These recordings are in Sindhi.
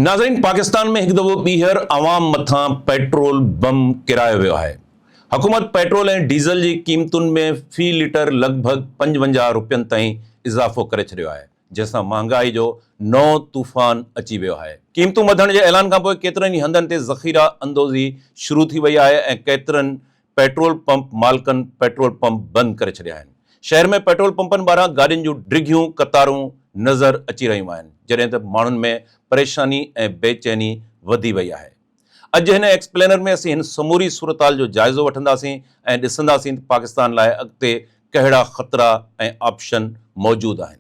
ناظرين پاڪستان ۾ هڪ دفعو ٻيهر عوام مٿان پيٽرول بم ڪيرايو ويو آهي. حڪومت پيٽرول ۽ ڊيزل جي قيمتن ۾ في ليٽر لڳ ڀڳ 55 روپين تائين اضافو ڪري ڇڏيو آهي جنهن سان مهانگائي جو نئون طوفان اچي ويو آهي. قيمتون وڌڻ جي اعلان کانپوء ڪيترن ئي هنڌن تي ذخيره اندوزي شروع ٿي وئي آهي ۽ ڪيترن پيٽرول پمپ مالڪن پيٽرول پمپ بند ڪري ڇڏيا آهن. شهر ۾ پيٽرول پمپن ٻاهران گاڏين جون ڊگهيون قطارون نظر اچي رهيون آهن، جڏهن ته ماڻهن ۾ پريشاني ۽ بيچيني وڌي وئي آهي. اڄ هن ايڪسپلينر ۾ اسين هن سموري صورتحال جو جائزو وٺنداسين ۽ ڏسنداسين ته پاڪستان لاء اڳتي ڪهڙا خطرا ۽ آپشن موجود آهن.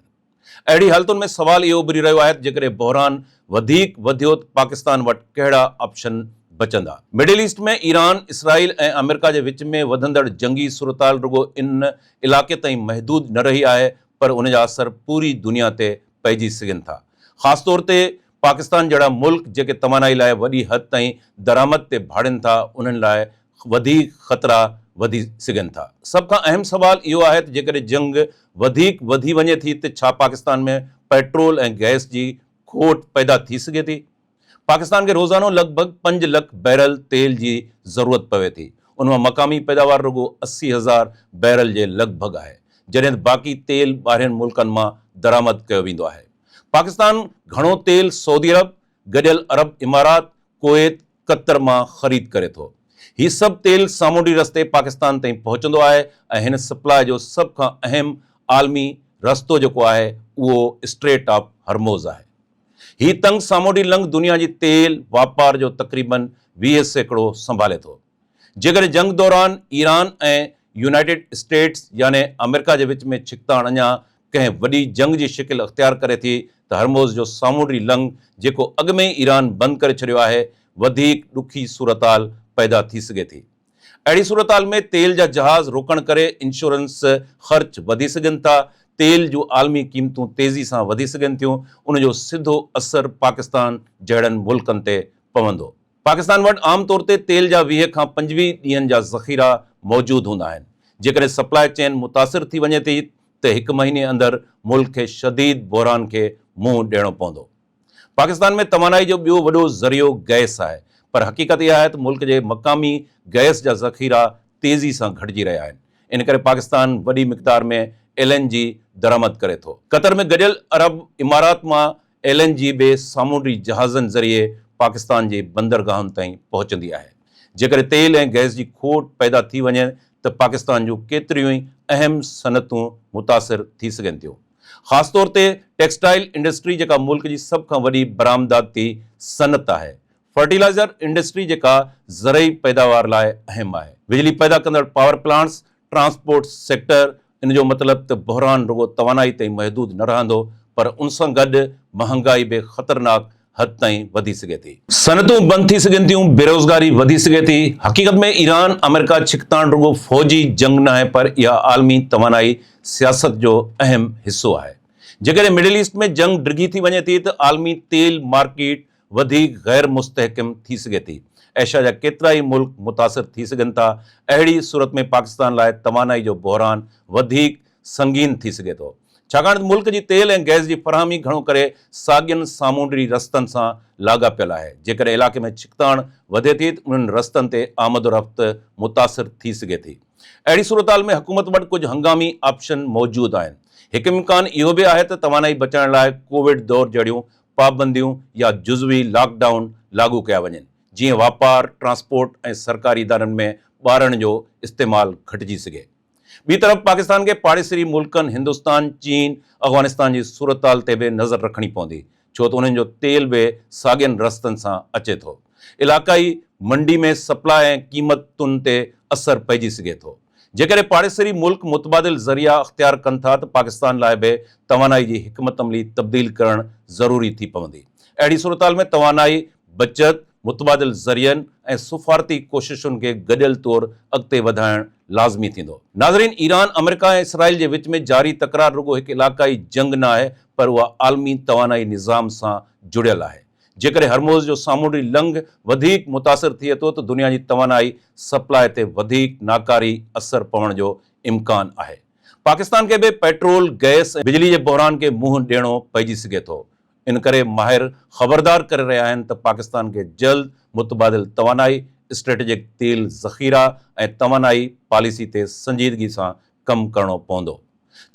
اهڙي حالتن ۾ سوال اهو اڀري رهيو آهي ته جيڪڏهن بحران وڌيڪ وڌيو ته پاڪستان وٽ ڪهڙا آپشن بچندا؟ مڊل ايسٽ ۾ ايران، اسرائيل ۽ آمريڪا جي وچ ۾ وڌندڙ جنگي صورتحال رڳو ان علائقي تائين محدود نه رهي آهي پر ان جا اثر پوري دنيا تي پئجي سگهن ٿا. خاص طور تي پاڪستان جهڙا ملڪ جيڪي توانائي لاء وڏي حد تائين درآمد تي ڀاڙين ٿا انهن لاء وڌيڪ خطرا وڌي سگهن ٿا. سڀ کان اهم سوال اهو آهي ته جيڪڏهن جنگ وڌيڪ وڌي وڃي ٿي ته ڇا پاڪستان ۾ پيٽرول ۽ گئس جي کوٽ پيدا ٿي سگهي ٿي؟ پاڪستان کي روزانو لڳ ڀڳ پنج لک بيرل تيل جي ضرورت پوي ٿي، ان مان مقامي پيداوار رڳو 80 هزار بيرل جي لڳ ڀڳ آهي، جڏهن ته باقي تيل ٻاهرين ملڪن مان درآمد ڪيو ويندو آهي. پاڪستان گهڻو تيل سعودي عرب، گڏيل عرب امارات، ڪويت، قطر مان خريد ڪري ٿو. هي سڀ تيل سامونڊي رستي پاڪستان تائين پهچندو آهي ۽ هن سپلاء جو سڀ کان اهم عالمي رستو جيڪو آهي اهو اسٽريٽ آف هرموز آهي. هي تنگ سامونڊي لنگهه دنيا جي تيل واپار جو تقريبن 20% سنڀالي ٿو. جيڪڏهن جنگ دوران ايران ۽ يونائيٽيڊ اسٽيٽس يعني آمريڪا جي وچ ۾ ڇڪتاڻ اڃا ڪنهن وڏي جنگ جي شڪل اختيار ڪري ٿي ته هرموز جو سامونڊي لنگهه جيڪو اڳ ۾ ئي ايران بند ڪري ڇڏيو آهي وڌيڪ ڏکي صورتحال پيدا ٿي سگهي ٿي. اهڙي صورتحال ۾ تيل جا جهاز روڪڻ ڪري انشورنس خرچ وڌي سگهن ٿا، تيل جون عالمي قيمتون تيزي سان وڌي سگهن ٿيون، ان جو سڌو اثر پاڪستان جهڙن ملڪن تي پوندو. پاڪستان وٽ عام طور تي تيل جا 20 کان 25 ڏينهن جا ذخيرا موجود هوندا آهن، جيڪڏهن سپلاء چين متاثر ٿي وڃي ٿي ته هڪ مهيني اندر ملڪ کي شديد بحران کي منهن ڏيڻو پوندو. پاڪستان ۾ توانائي جو ٻيو وڏو ذريعو گئس آهي پر حقيقت اها آهي ته ملڪ جي مقامي گئس جا ذخيرا تيزي سان گهٽجي رهيا آهن، ان ڪري پاڪستان وڏي مقدار ۾ ايل اين جي درآمد ڪري ٿو. قطر ۾ گڏيل عرب امارات مان ايل اين جي به سامونڊي جهازن ذريعي پاڪستان جي بندرگاهن تائين پهچندي آهي. جيڪڏهن تيل ۽ گئس جي کوٽ پيدا ٿي وڃي ته پاڪستان جون ڪيتريون ئي اهم صنعتون متاثر ٿي سگهن ٿيون. خاص طور تي ٽيڪسٽائل انڊسٽري جيڪا ملڪ جي سڀ کان وڏي برآمداتي صنعت آهي. فرٽيلائزر انڊسٽري جيڪا زرعي پيداوار لاء اهم آهي. بجلي پيدا ڪندڙ پاور پلانٽس، ٽرانسپورٽ سيڪٽر، ان جو مطلب ته بحران رڳو توانائي تائين محدود نه رهندو پر ان سان گڏ مهانگائي به خطرناڪ حد تائين وڌي سگهي ٿي. صنعتون بند ٿي سگهن ٿيون، بيروزگاري وڌي سگهي ٿي. حقيقت ۾ ايران آمريڪا ڇڪتاڻ رڳو فوجي جنگ ناهي پر اها عالمي توانائي سياست جو اهم حصو آهي. جيڪڏهن مڊل ايسٽ ۾ جنگ ڊگهي ٿي وڃي ٿي ته عالمي تيل مارڪيٽ وڌيڪ غير مستحڪم ٿي سگهي ٿي، ايشيا جا ڪيترائي ملڪ متاثر ٿي سگهن ٿا، اهڙي صورت ۾ پاڪستان لاء توانائي جو بحران وڌيڪ سنگين ٿي سگهي ٿو، ڇاڪاڻ ته ملڪ جي تيل ۽ گئس جي فراهمي گهڻو ڪري ساڳين سامونڊي رستن سان لاڳاپيل آهي، جيڪڏهن علائقي ۾ ڇڪتاڻ وڌي ٿي ته انهن رستن تي آمد و رفت متاثر ٿي سگهي ٿي. اهڙي صورتحال ۾ حڪومت وٽ ڪجهه هنگامي آپشن موجود آهن، هڪ امڪان اهو به آهي ته توانائي بچائڻ لاء ڪووڊ دور جهڙيون پابنديون يا جزوي لاڪ ڊائون لاڳو ڪيا وڃن، جيئن واپار، ٽرانسپورٽ ۽ سرڪاري ادارن ۾ ٻارڻ جو استعمال گهٽجي سگهي. ٻي طرف پاڪستان کي پاڙيسري ملڪن هندستان، چين، افغانستان جي صورتحال تي به نظر رکڻي پوندي، ڇو ته انهن جو تيل به ساڳين رستن سان اچي ٿو. علائقائي منڊي ۾ سپلاء ۽ قيمتن تي اثر پئجي سگهي ٿو. جيڪڏهن پاڙيسري ملڪ متبادل ذريعا اختيار ڪن ٿا ته پاڪستان لاء به توانائي جي حڪمت عملي تبديل ڪرڻ ضروري ٿي پوندي. اهڙي صورتحال ۾ توانائي بچت، متبادل ذريعن ۽ سفارتي ڪوششن کي گڏيل طور اڳتي وڌائڻ لازمي ٿيندو. ناظرين ايران، آمريڪا ۽ اسرائيل جي وچ ۾ جاري تڪرار رڳو هڪ علائقائي جنگ نه آهي پر اها عالمي توانائي نظام سان جڙيل آهي. جيڪڏهن هرموز جو سامونڊي لنگهه وڌيڪ متاثر ٿئي ٿو ته دنيا جي توانائي سپلاء تي وڌيڪ ناڪاري اثر پوڻ جو امڪان آهي. پاڪستان کي به پيٽرول، گئس ۽ بجلي جي بحران کي منهن ڏيڻو پئجي سگهي ٿو. ان ڪري ماهر خبردار ڪري رهيا آهن ته پاڪستان کي جلد متبادل توانائي، اسٽريٽجڪ تيل ذخيرا ۽ توانائي پاليسي تي سنجيدگي سان ڪم ڪرڻو پوندو.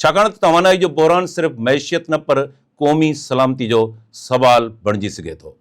ڇاڪاڻ ته توانائي جو بحران صرف معيشت نه پر قومي سلامتي جو سوال بڻجي سگهي ٿو.